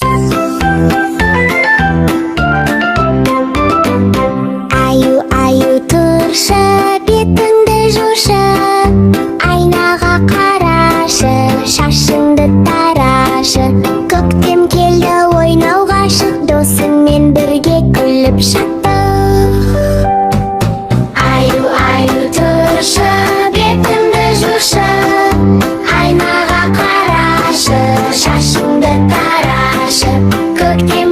Аю, аю, тұршы, бетіңді жушы. Айнаға қарашы, шашыңды тарашы. Көктем келді, ойнауға шық, досыңмен бірге күліп шаттық. Аю, аю, тұршы, бетіңді жушы. Айнаға қарашы, шашыңды тарашы. Көктем